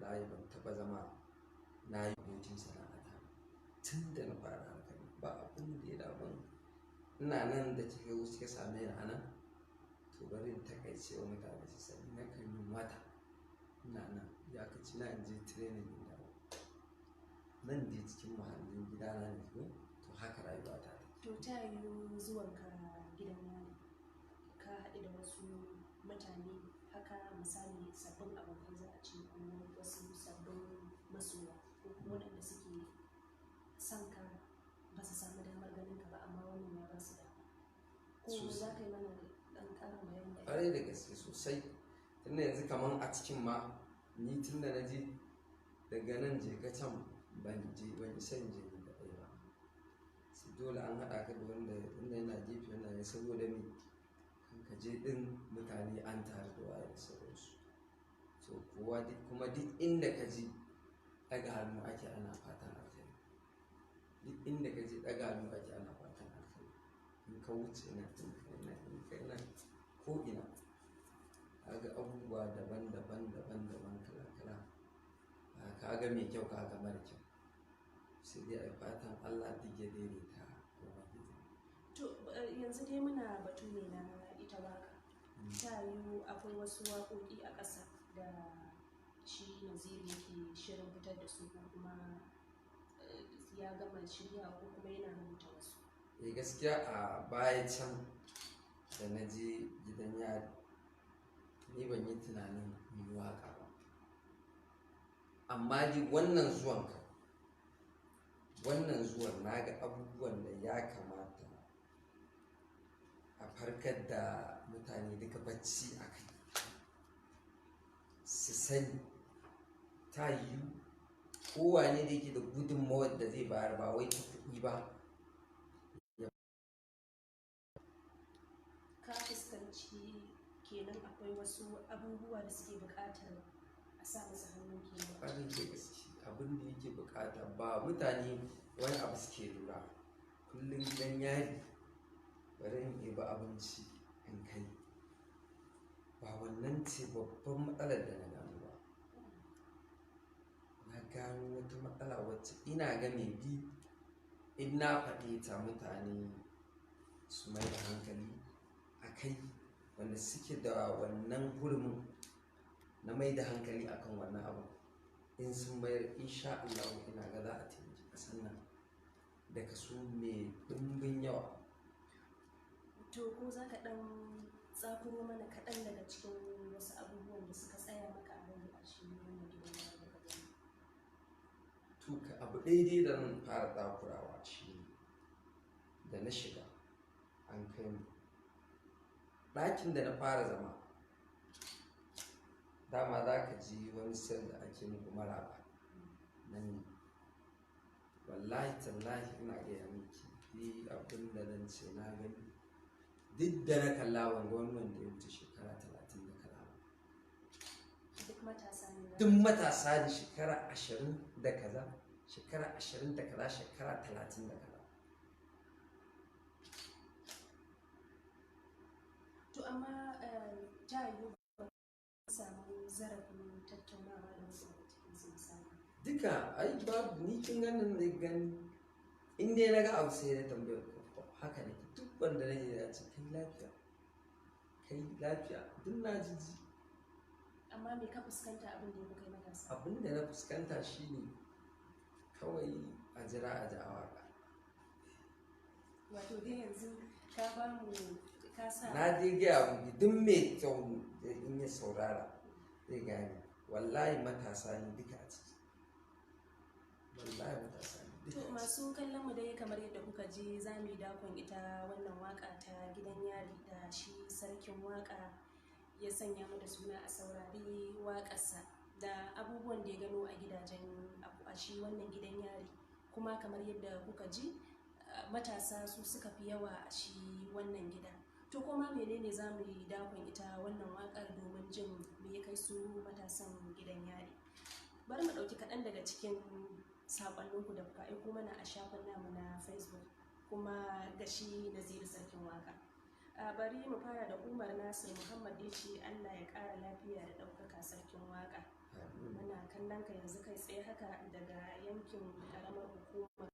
Wallahi ban taɓa zama na yi abokin sana'ata tun da na fara harkar ba abin da ya damu. Ina nan da kika zo kika same ni a nan, to bari in taƙaice wa mutane su sani, na kan yi wata ina nan iyakaci na in je training in dawo. Nan dai cikin muhallin gidana ne ko, to haka rayuwata take. To ta yiwu zuwanka gidan yari ka haɗu da wasu mutane haka, misali sabbin abokai za a ce, ko wasu sabbin masoya, ko kuma waɗanda suke son ka ba su samu damar ganin ka ba, amma wannan ya ba su dama. Ko za ka yi mana ɗan ƙarin bayani? Ƙwarai da gaske, sosai. Tunda yanzu kaman a cikin ma ni tun da na je daga nan je ka can, ban je ban isa in je ni kaɗai ba. Sai dole an haɗa ka da wanda wanda yana gefe wannan ne, saboda me, kan ka je ɗin mutane an taru da waye da sauransu. So kowa duk kuma duk inda ka je ɗaga hannu ake ana fatan alkhairi. Duk inda ka je ɗaga hannu ake ana fatan alkhairi. In ka wuce nan, in kai nan, in kai nan, ko ina ka ga abubuwa daban daban daban daban, kala kala. Ka ga mai kyau, ka ga mara kyau. Sai dai a yi fatan Allah duk ya daidaita komai. To yanzu dai muna batu ne na ita waƙa. Ta yiwu akwai wasu waƙoƙi a ƙasa da shi Naziru yake shirin fitar da su, ko kuma ya gama shiryawa, ko kuma yana rubuta wasu. Eh, gaskiya a baya can da na je gidan yari, ni ban yi tunanin in yi waƙa ba. Amma dai wannan zuwan kam, wannan zuwan na ga abubuwan da ya kamata a farkar da mutane duka bacci a kai. Su sani ta yiwu kowane da yake da gudunmawar da zai bayar, ba wai ta kuɗi ba. Ka fuskanci kenan akwai wasu abubuwa da suke buƙatar a sa musu hannu kenan. Ƙwarai da gaske, abin da yake buƙata ba mutane wani abu suke lura. Kullum gidan yari bari in ɗebi abinci in kai. Ba wannan ce babban matsalar da na gano ba. Na gano wata matsala wacce ina ga maybe in na faɗe ta mutane su mai da hankali a kai, wanda suke da wannan hurumin na mai da hankali akan wannan abu. In sun mayar, in sha Allahu ina ga za a taimaki ƙasar nan da kaso mai ɗumbin yawa. To ko za ka ɗan tsakuro mana kaɗan daga cikin wasu abubuwan da suka tsaya maka a rai a shi wannan gidan yari da ka gani? To ka abu ɗaya dai da zan fara tsakurawa shi ne, da na shiga an kai mu ɗakin da na fara zama, dama za ka ji wani cell da ake muku maraba nan ne. Wallahi tallahi ina gaya miki, ni abin da zan ce na gani, duk da na kalla ban ga wani wanda ya wuce shekara 30 da kaza ba. Duk matasa ne. Duk matasa ne, shekara 20 da kaza, shekara 20 da kaza, shekara 30 da kaza. To amma ta yiwu ba samu zarafin tattaunawa da wasu daga cikin su misali. Duka ai babu. Ni kin ganin na gani, in dai na ga abu sai na tambaye ku, haka nake. Duk wanda nake ya ce kai lafiya, kai lafiya, duk na jiji. Amma me ka fuskanta abin da ya kai matasa? Abin da na fuskanta shine kawai a jira a ji a waƙa. Wato dai yanzu ka ba mu ka sa. Na dai gaya muku, duk mai kyau in ya saurara zai gane. Wallahi matasa ne duka a ciki. Wallahi matasa ne duka To a ciki. masu kallon mu dai, kamar yadda kuka ji, za mu yi dakon ita wannan waka ta gidan yari da shi sarkin waka ya sanya mata suna, a saurari waƙarsa da abubuwan da ya gano a gidajen a shi wannan gidan yari. Kuma kamar yadda kuka ji, matasa su suka fi yawa a shi wannan gida. To kuma menene, za mu yi dakon ita wannan waƙar domin jin me ya kai su matasan gidan yari. Bari mu ɗauki kaɗan daga cikin saƙonninku da kuka aiko mana a shafin namu na Facebook kuma ga shi Naziru sarkin waka. Bari mu fara da Umar Nasir Muhammad, ya ce Allah ya ƙara lafiya da ɗaukaka, sarkin waka. Amin. Muna kallon kallon ka yanzu kai tsaye haka daga yankin karamar hukumar.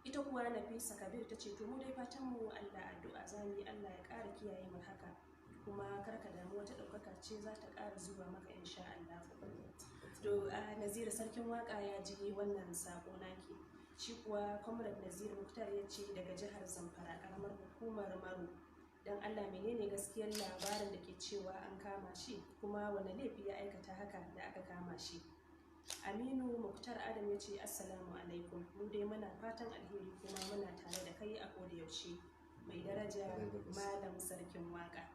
Ita kuwa Nafisa Kabir ta ce, to mu dai fatan mu Allah, addu'a za mu yi, Allah ya ƙara kiyaye mu haka, kuma kar ka damu, wata ɗaukaka ce za ta ƙara zuwa maka insha Allah. To a Naziru Sarkin Waka ya ji wannan sako naki. Shi kuwa Comrade Naziru Muktar ya ce daga jihar Zamfara, karamar hukumar Maru, don Allah menene gaskiyar labarin da ke cewa an kama shi, kuma wane laifi ya aikata haka da aka kama shi? Aminu Muktar Adam ya ce, assalamu alaikum, mu dai muna fatan alheri kuma muna tare da kai a koda yaushe, mai daraja Malam Sarkin Waka.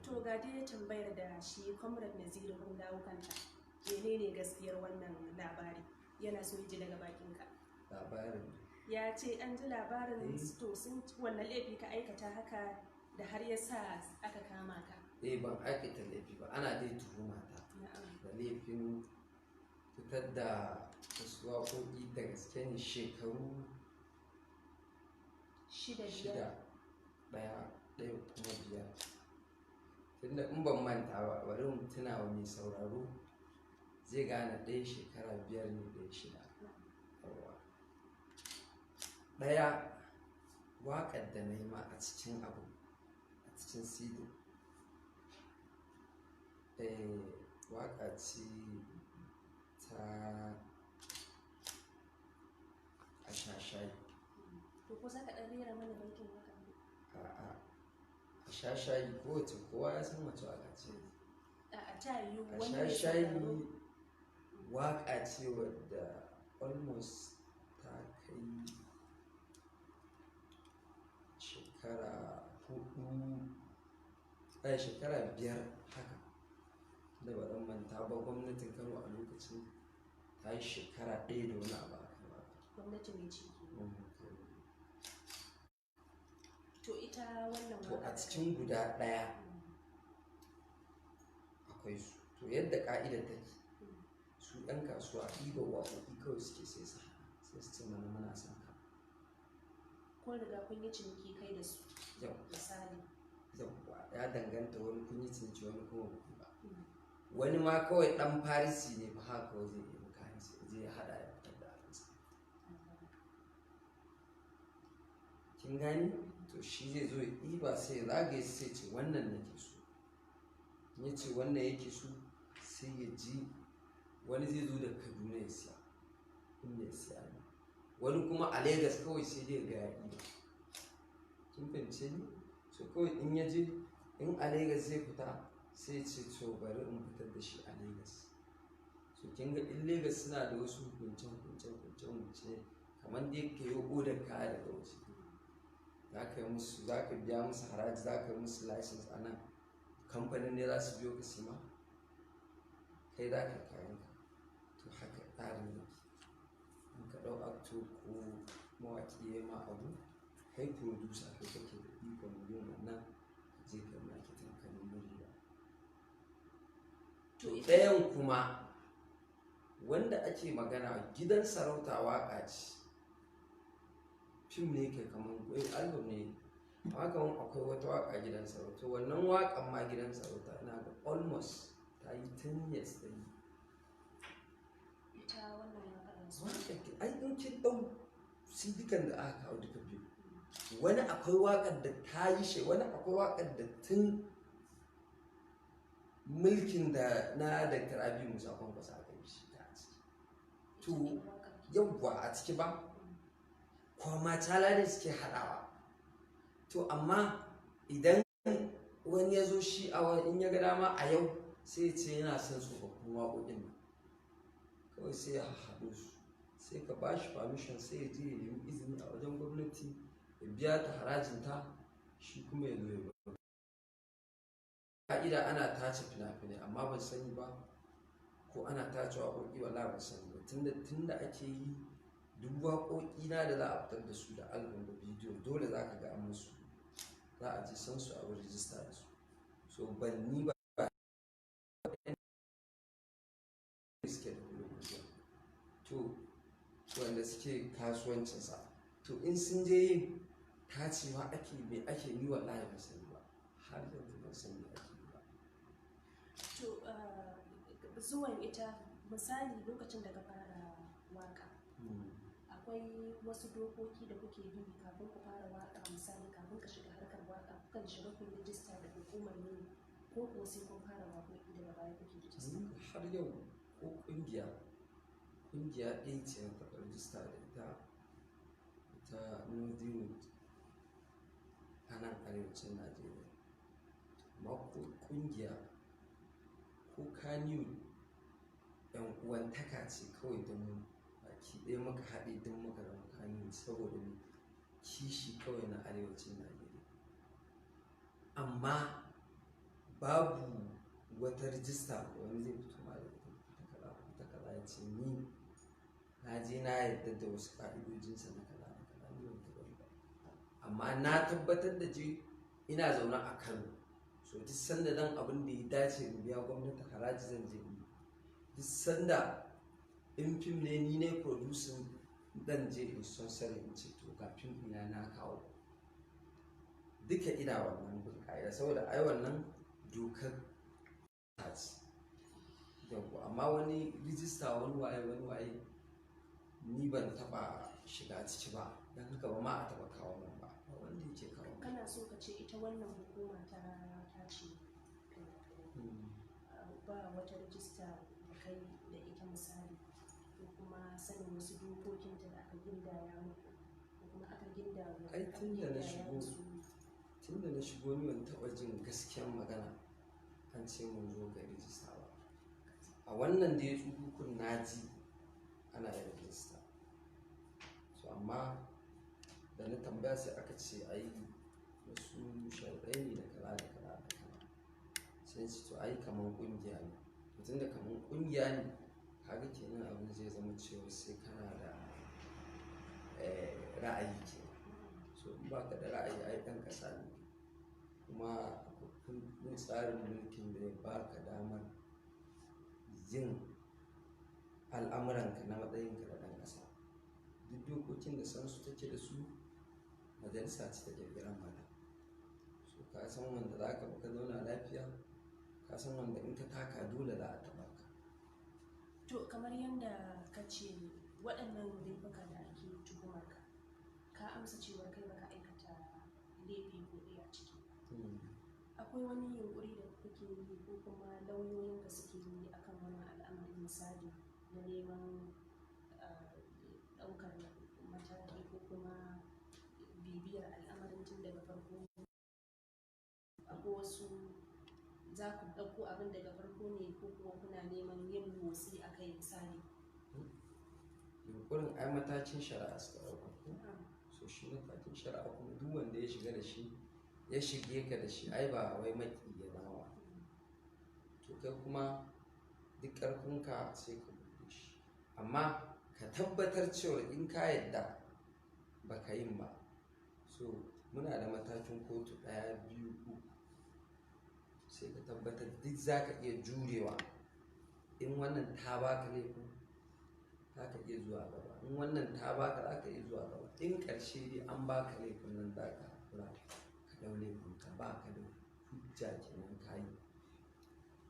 To ga dai tambayar da shi Comrade Naziru, mun dawo kanta. Menene gaskiyar wannan labari? Yana so ya ji daga bakinka. Labarin? Ya ce an ji labarin, to sun wannan laifi ka aikata haka da har ya sa aka kama ka? Eh, ban aikata laifi ba, ana dai tuhuma ta da laifin fitar da wasu waƙoƙi. Da gaske ne, shekaru 6, 5. 6, 1, 1 kuma 5. Tunda in ban manta ba, bari mu tuna wa mai sauraro, zai gane, ɗaya shekara 5 ne, ɗaya 6. Yawwa, ɗaya waƙar da na yi ma a cikin abu, a cikin CD, waƙa ce ta a shashayi. To ko za ka ɗan rera mana baitin waƙar ne? A'a, a shashayi kowace, kowa ya san wace waƙa ce. A'a, ta yiwu A wani mai shashayi sauraro. waƙa ce wadda almost ta kai shekara 4, ai shekara 5 haka, da ba zan manta ba, gwamnatin Kano a lokacin ta yi shekara 1 da wani abu a kan waƙa. Gwamnati mai ci kenan. To ita wannan To waƙa a da cikin guda ɗaya akwai su. To yadda ka'idar take, su 'yan kasuwa ɗiban waƙoƙi kawai suke, sai su haɗa, sai su ce mana muna son ka. Kun riga kun yi ciniki kai da su? Yau. Misali. Yauwa, ya danganta, wani kun yi ciniki, wani kuma ba ku ba. Wani ma kawai ɗan farisi ne fa haka kawai zai ɗebi kayan sa zai haɗa ya fitar da abinsa. Kin gani? To shi zai zo ya ɗiba, sai ya zagaye, sai ya ce wannan nake so. In ya ce wannan yake so, sai ya ji wani zai zo da Kaduna ya siya, in mai siya ne. Wani kuma a Legas kawai sai dai ga ya ɗiba. Kin fahimce ni? So kawai in ya je, in a Legas zai fita, sai ya ce to bari in fitar da shi a Legas. So kin ga in Legas suna da wasu hukunce hukunce hukunce hukunce, kamar dai ka yi odar kaya daga waje. Za ka yi musu, za ka biya musu haraji, za ka yi musu license a nan. Kamfanin ne za su biyo ka sima, kai za ka yi kayanka. To haka tsarin yake. In ka ɗau actor ko mawaƙi ya yi ma abu, kai producer kai kake da ikon yin wannan, ka je ka yi marketing ka nemi riba. To To ita ɗayan kuma wanda ake magana, Gidan Sarauta, waƙa ce. Fim ne kai, kaman album ne. Amma kaman akwai wata waƙa Gidan Sarauta. Wannan waƙan ma Gidan Sarauta ina ga almost ta yi 10 years da yi. Ita wannan waƙar yanzu? Waƙar ki, ai in kin ɗau sidikan da aka kawo duka biyu. Wani akwai waƙar da ta yi shi, wani akwai waƙar da tun mulkin da na Dr. Rabiu Musa Kwankwaso aka yi shi ta a ciki. To yawwa, a ciki ba, kwama tala ne suke haɗawa. To amma idan wani ya zo shi a wani, in ya ga dama a yau sai ya ce yana son tsofaffin waƙoƙin nan. Kawai sai ya haɗo su, sai ka ba shi permission, sai ya je ya nemi izini a wajen gwamnati, ya biya ta harajinta, shi kuma ya zo ya ba. Ka'ida ana tace fina-finai, amma ban sani ba ko ana tace waƙoƙi, wallahi ban sani ba. Tunda ake yi, duk waƙoƙi na da za a fitar da su da album da bidiyo, dole za ka ga an musu, za a je san su a wurin rijista da su. So ban ni ba suke da kuɗin, to wanda suke kasuwancinsa, to in sun je yin tacewa ake, me ake yi, wallahi ban sani ba, har yanzu ban san me ake yi ba. To Zuwan ita misali lokacin da ka fara waka, akwai wasu dokoki da kuke bi kafin ku fara waka, misali kafin ka shiga harkar waka kukan shiga ku rijista da hukumar ne ko kuwa sai kun fara waƙoƙi daga baya kuke rijista? Har yau ko ƙungiya ɗaya ce na taɓa rijista da ita, ta Nollywood a nan arewacin Najeriya. Amma ko ƙungiya ko Kannywood ‘yan uwantaka ce kawai don mu baki ɗaya muka haɗe don muka zama Kannywood saboda mu kishi kawai na arewacin Najeriya. Amma babu wata rijista da wani zai fito ma da ita ta kaza ko ta kaza ya ce ni na je na yarda da wasu ƙa'idojinsa na kaza na kaza, ni ban taɓa yi ba. Amma na tabbatar da je ina zaune a Kano, so duk sanda dan abin da ya dace in biya gwamnati haraji zan je in yi. Duk sanda in fim ne ni ne producing dan je in sponsor in ce to ga fim ina na kawo. Duka ina wannan bin ƙa'ida saboda ai wannan dokar ta ce. Yauwa, amma wani rijista wani waye wani waye ni ban taɓa shiga ciki ba, don haka ba ma a taɓa kawo min ba, ba wanda yake kawo min. Kana so ka ce ita wannan hukuma ta tace fina-finai, ba wata rijista da kai da ita misali ko kuma sanin wasu dokokinta da aka gindaya muku ko kuma aka gindaya Ai tun da na shigo, tun da na shigo ni ban taɓa jin gaskiyar magana an ce mun zo ga rijista ba. A wannan da ya tsukukun na ji ana yin rijista. So amma da na tambaya sai aka ce ai wasu sharuɗai ne da kaza da kaza da kaza. Sai nace to ai kaman ƙungiya ne. To tun da kaman ƙungiya ne, kaga kenan abin zai zama cewa sai kana da ra'ayi kenan. So in ba ka da ra'ayi ai ɗan ƙasa ne. Kuma kundin tsarin mulkin da ya ba ka damar yin al'amuranka na matsayinka da ɗan ƙasa. Duk dokokin da sansu take da su majalisa ce ta ƙirƙiran mata. So ka san wanda za ka bi ka zauna lafiya, ka san wanda in ka taka dole za a taɓa ka. To kamar yadda ka ce waɗannan laifuka da ake tuhumar ka, ka amsa cewa kai baka aikata laifi ko ɗaya a ciki. Akwai wani yunƙuri da kuke yi ko kuma lauyoyinka suke yi akan wannan al'amari misali na neman ɗaukar mataki ko kuma bibiyar al'amarin tun daga farko? Akwai wasu za ku ɗauko abin daga farko ne ko kuma kuna neman yin motsi a kai misali? Yunƙurin ai matakin shari'a suka ɗauka ko? So shi matakin shari'a kuma duk wanda ya shiga da shi, ya shige ka da shi ai ba wai maƙi ya zama ba. To kai kuma duk ƙarfinka sai ka buɗe shi. Amma ka tabbatar cewa in ka yadda ba ka yin ba. So muna da matakin kotu 1, 2, 3. Sai ka tabbatar duk za ka iya jurewa. In wannan ta baka laifin, za ka iya zuwa gaba. In wannan ta baka, za ka iya zuwa gaba. In ƙarshe dai an baka laifin nan za ka haƙura ka ɗau laifinka, ba ka da hujja kenan ka yi.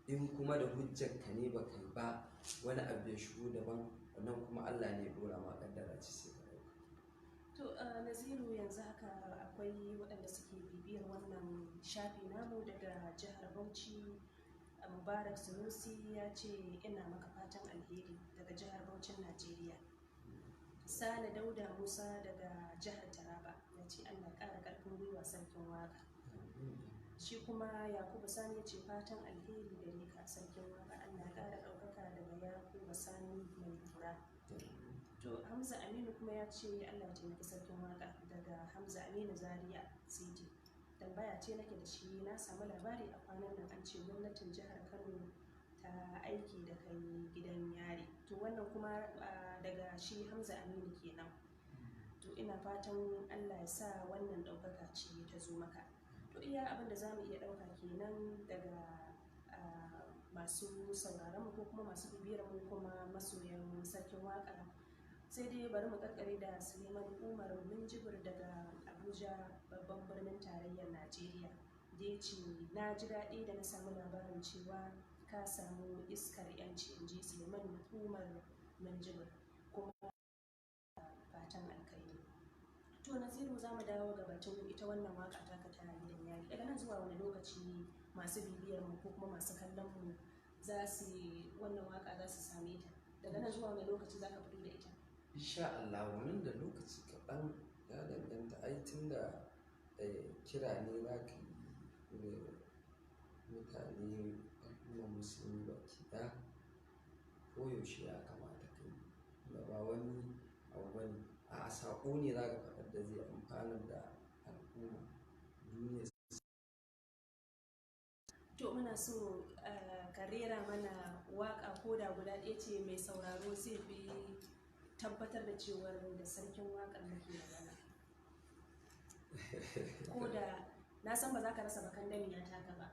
In kuma da hujjar ka ne ba ka yi ba, wani abu ya shigo daban, wannan kuma Allah ne ya ɗora ma ƙaddara ce sai ka ɗauka. To Naziru, yanzu haka akwai waɗanda suke bibiyar wannan shafi namu daga jihar Bauchi. Mubarak Sunusi ya ce ina maka fatan alheri daga jihar Bauchin Najeriya. Sale Dauda Musa daga jihar Taraba ya ce Allah ƙara ƙarfin gwiwa sarkin waka. Shi kuma Yakubu Sani ya ce fatan alheri gare ka sarkin waka, Allah ƙara ɗaukaka daga Yakubu Sani mai kura. To Hamza Aminu kuma ya ce Allah ya taimaki sarkin waka daga Hamza Aminu Zaria City. Tambaya ce nake da shi, na samu labari a kwanan nan an ce gwamnatin jihar Kano ta aiki da kai gidan yari. To wannan kuma daga shi Hamza Aminu kenan. To ina fatan Allah ya sa wannan ɗaukaka ce ta zo maka. To iya abin da za mu iya ɗauka kenan daga masu sauraron mu ko kuma masu bibiyar mu kuma masoyan sarkin waka. Sai dai bari mu karkare da Suleiman Umar Minjibir daga Abuja, babban birnin tarayyar Najeriya, da ya ce na ji daɗi da na samu labarin cewa Ka samu iskar yanci, in ji Suleiman Umar Minjibir, kuma fatan alkhairi. To Naziru, za mu dawo ga batun ita wannan waka taka ta Gidan Yari. Daga nan zuwa wani lokaci masu bibiyar mu ko kuma masu kallon mu za su wannan waka za su same ta? Daga nan zuwa wani lokaci za ka fito da ita? Insha Allah nan da lokaci kaɗan. Ya danganta ai, tunda kira ne za ka yi da mutane, al'ummar musulmi baki ɗaya, koyaushe ya kamata ka yi, da ba wani abu bane, a saƙo ne za ka faɗar da zai amfanar da al'umma duniya. To muna so ka rera mana waka ko da guda ɗaya ce, mai sauraro zai fi tabbatar da cewar da sarkin waƙar muke magana. Ko da na san ba za ka rasa bakan damiya taka ba.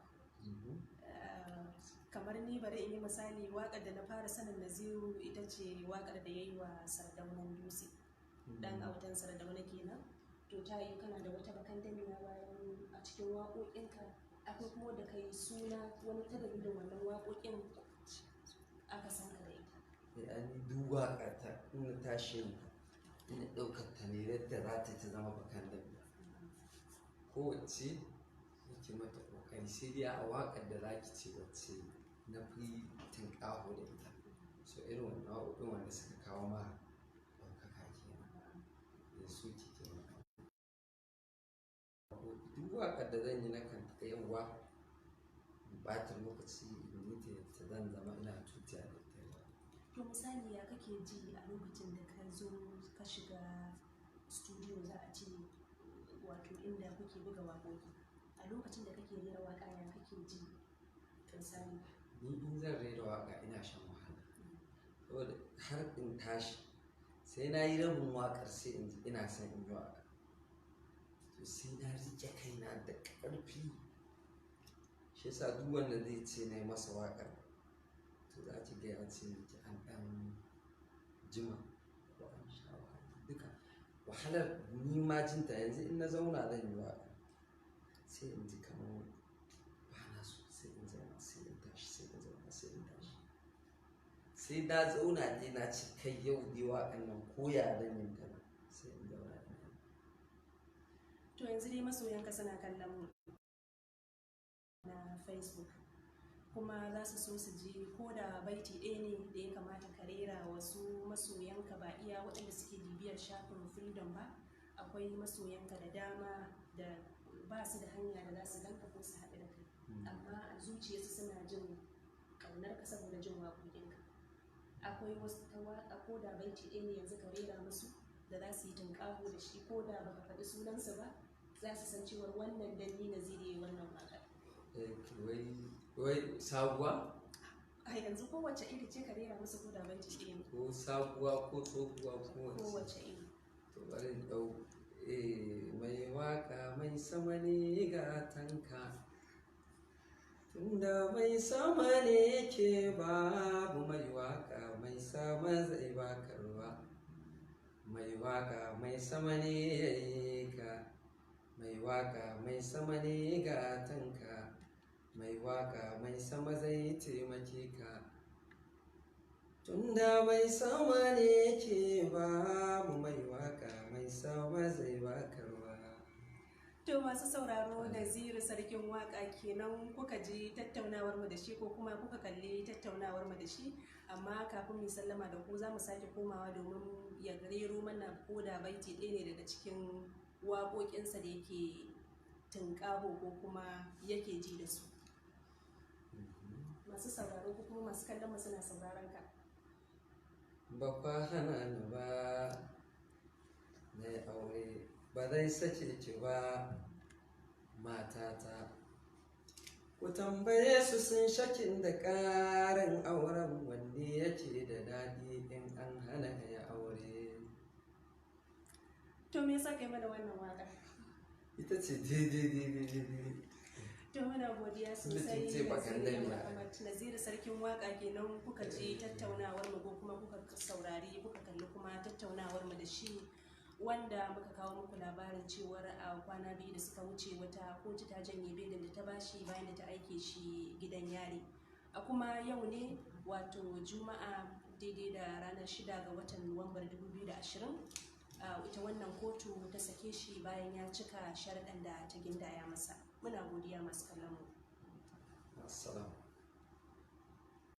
Kamar ni, bari in yi misali, waƙar da na fara sanin Naziru ita ce waƙar da ya yi wa Sardaunan Dutse, dan autan Sardauna kenan. To ta yi kana da wata bakan damiya bayan a cikin waƙoƙinka, akwai kuma da kai suna wani ta dalilin wannan waƙoƙin aka san ka da ita? An yi duk waƙa ta, ina tashi ina ɗaukar ta ne yadda za ta ta zama bakan damiya. Kowace nake mata ƙoƙari, sai dai a waƙar da za ki ce wacce na fi tinƙaho da ita, so irin wannan waƙoƙin wanda suka kawo ma ɗaukaka kenan, da su kike magana. Duk waƙar da zan yi, nakan yawwa in ɓata lokaci in yi ta yadda zan zama ina tutiya da ita. To misali, ya kake ji a lokacin da ka zo ka shiga studio, za a ce wato inda kuke buga waƙoƙi, a lokacin da kake rera waƙa, ya kake ji misali? Ni in zan rera waƙa ina shan wahala, saboda har in tashi sai na yi rabin waƙar, sai in ji ina son in yi waƙa, to sai na riƙe kaina da ƙarfi. Shi yasa duk wanda zai ce na yi masa waƙar, to za ki ga ya ce miki an ɗan jima ko an sha wahala. Duka wahalar ni ma jinta yanzu, in na zauna zan yi waƙa, sai in ji kamar ba na so, sai in zauna, sai in tashi, sai in zauna, sai in tashi, sai na zauna dai na ce kai, yau dai waƙan nan ko ya zan yi ta nan, sai in zauna ina yi. To yanzu dai masoyanka suna kallon mu na Facebook, kuma za su so su ji ko da baiti ɗaya ne da ya kamata ka rera wasu masoyanka, ba iya waɗanda suke bibiyar shafin Freedom ba, akwai masoyanka da dama da ba su da hanya da za su ganka ko su haɗu da kai, amma a zuciyarsu suna jin ƙaunar ka saboda jin waƙoƙinka. Akwai wasu ta waƙa ko da baiti ɗaya ne yanzu ka rera musu da za su yi tunƙaho da shi, ko da baka faɗi sunansu ba, za su san cewar wannan dan ni Naziru yayi wannan waƙar. Wai sabuwa? A yanzu kowace iri ce ka rera musu, ko da baiti ɗaya ne. Ko sabuwa ko tsohuwa ko wace? Kowace iri. To bari in ɗau mai waka, mai sama ne gatanka, tunda mai sama ne yake babu mai waka, mai sama zai baka ruwa. Mai waka, mai sama ne yayi ka. Mai waka, mai sama ne gatanka. Mai waka, mai sama zai taimake ka, tunda mai sama ne yake babu mai waka, mai sama zai baka ruwa. To masu sauraro, Naziru Sarkin Waka kenan kuka ji tattaunawar mu da shi, ko kuma kuka kalli tattaunawar mu da shi. Amma kafin mu sallama da ku, za mu sake komawa domin ya rero mana ko da baiti ɗaya ne daga cikin waƙoƙinsa da yake tunƙaho ko kuma yake ji da su. Masu sauraro ko kuma masu kallon mu suna sauraron ka. Ba kwa hana ni ba na yi aure, ba zai sake ki ba matata. Ku tambaye su sun shakin da ƙarin auren, wanne yake da daɗi in an hana ya aure? To me yasa kai mana wannan waƙa? Ita ce daidai daidai daidai. To muna godiya Tunda sosai, kin ce bakan Naziru damiya. Muhammad. Naziru Sarkin Waka kenan kuka ji tattaunawar mu, ko kuma kuka saurari, kuka kalli kuma tattaunawar mu da shi, wanda muka kawo muku labarin cewar a kwana 2 da suka wuce wata kotu ta janye belin da ta bashi bayan da ta aike shi gidan yari. A kuma yau ne, wato Juma'a, daidai da ranar 6 ga watan Nuwambar 2020, ita wannan kotu ta sake shi bayan ya cika sharaɗan da ta gindaya masa. Muna godiya, masu kallon mu. Assalamu.